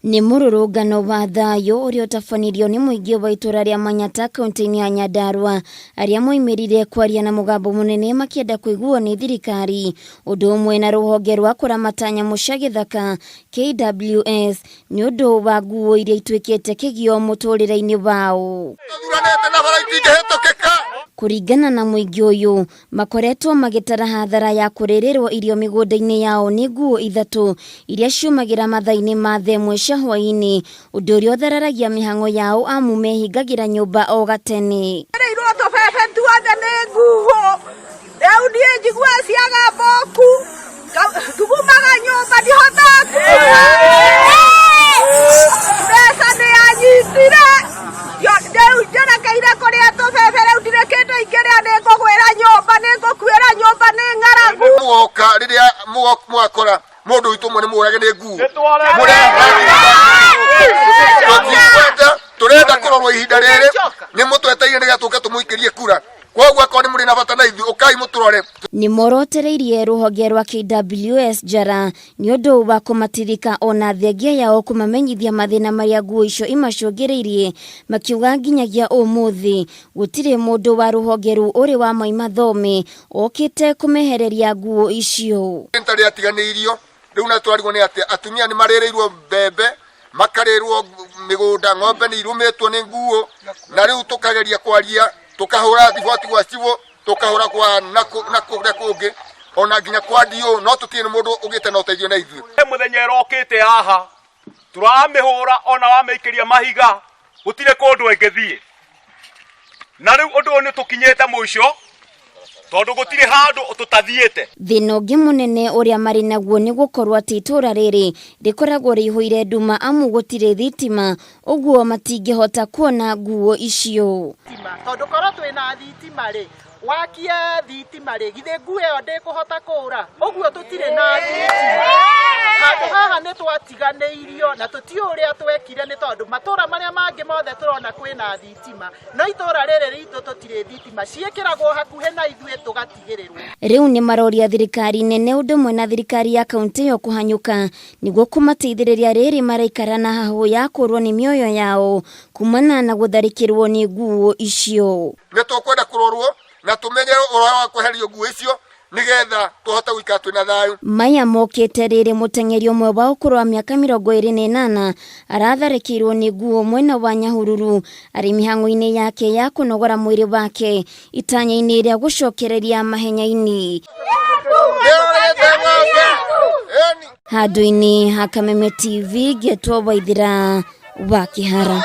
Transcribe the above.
Nĩ mũrũrũngano wa thayũ ũrĩa ũtabanirio nĩ mũingĩ wa itũra rĩa Manyata kaunti-inĩ ya Nyandarua arĩa moimĩrire kwaria na mũgambo mũnene makĩenda kũiguo nĩ thirikari ũndũ ũmwe na rũhonge rwa kũramata nyamũ cia gĩthaka KWS nĩ ũndũ wa nguo iria ituĩkĩte kĩgio mũtũrĩre-inĩ wao. Thuranĩte na bara itingĩhĩtũkĩka. Kũringana na mũingĩ ũyũ, Makoretwo magĩtara hathara ya kũrĩrĩrwo irio mĩgũnda-inĩ yao nĩ nguo ithatũ iria ciumagĩra mathaa-inĩ ma thaa ĩmwe cia hwaĩ-inĩ, ũndũ ũrĩa ũthararagia mĩhang'o yao amu mehingagĩra nyũmba o gatene. Rĩirwo tũbebe tuothe nĩ nguo rĩu niĩ njiguaga ciagamba ku thugumaga nyũmba ndihotaga kuma mbeca nĩ yanyitire rĩu njerekeire kũrĩa tũbebe rĩu ndirĩ kĩndũ ingĩrĩa nĩ ngũgwĩra nyũmba nĩ ngũkuĩra nyũmba nĩ ng'aragu. Mũgoka rĩrĩa mũgakora mũndũ witũ ũmwe nĩ mũrage nĩ nguo tũtikwenda tũrenda kũrorwo ihinda rĩrĩ nĩ mũtweteire nĩgetha tũke tũmũikĩrie kura koguo akorwo nĩ mũrĩ na bata na ithuĩ ũkai mũtũrore. Nĩ morotereirie rũhonge rwa KWS njara nĩ ũndũ wa kũmatirika ona thengia yao kũmamenyithia mathĩna marĩa nguo icio imacũngĩrĩirie, makiuga nginyagia ũmũthĩ gũtirĩ mũndũ wa rũhonge rũu ũrĩ wa moima thome okĩte kũmehereria nguo icio. Nĩ rĩatiganĩirio rĩu na twarigwo nĩ atĩa atumia nĩ marĩrĩirwo mbembe makarĩrwo mĩgũnda ng'ombe nĩ irũmĩtwo nĩ nguo na rĩu tũkageria kwaria tũkahũra riboti gwa cibũ tũkahũra kwa na kũrĩa kũngĩ ona nginya kwa DO no tũtirĩ na mũndũ ũgĩte na ũteithio na ithuĩ. He mũthenya ĩrokĩte haha tũramĩhũra ona wamĩikĩria mahiga gũtirĩ kũndũ ĩngĩthiĩ na rĩu ũndũ ũyũ nĩ tũkinyĩte mũico tondũ gũtirĩ handũ tũtathiĩte. Thĩna ũngĩ mũnene ũrĩa marĩ naguo nĩ gũkorwo atĩ itũũra rĩrĩ rĩkoragwo rĩihũire nduma amu gũtirĩ thitima, ũguo matingĩhota kuona nguo icio. Tondũ korwo twĩna thitima rĩ, wakie thitima rĩ, githĩ nguo ĩyo ndĩkũhota kũra? Ũguo tũtirĩ na thitima. Handũ haha nĩ twatiganĩirio na tũtiũĩ ũrĩa twekire nĩ tondũ matũra marĩa mangĩ mothe tũrona kwĩna thitima, no itũra rĩrĩ ritũ tũtirĩ thitima, ciĩkĩragwo hakuhĩ na ithuĩ tũgatigĩrĩrwo. Rĩu nĩ maroria thirikari nene ũndũ ũmwe na thirikari ya kauntĩ ĩyo kũhanyũka nĩguo kũmateithĩrĩria rĩrĩ maraikara na hahũ ya kũrwo nĩ mĩoyo yao kumana na gũtharĩkĩrwo nĩ nguo icio. Nĩ tũkwenda kũrorwo na tũmenye ũhoro wa kweherio nguo icio nĩgetha tũhote gũikara twĩna thayũ. Maya mokĩte rĩrĩ mũteng'eri ũmwe wa ũkũrũ wa mĩaka 28 aratharĩkĩirwo nĩ nguo mwena wa Nyahururu arĩ mĩhang'o-inĩ yake ya kũnogora mwĩrĩ wake itanya-inĩ rĩa gũcokereria mahenya-inĩ. Handũ-inĩ ha Kameme TV ngetwo Waithĩra wa Kĩhara.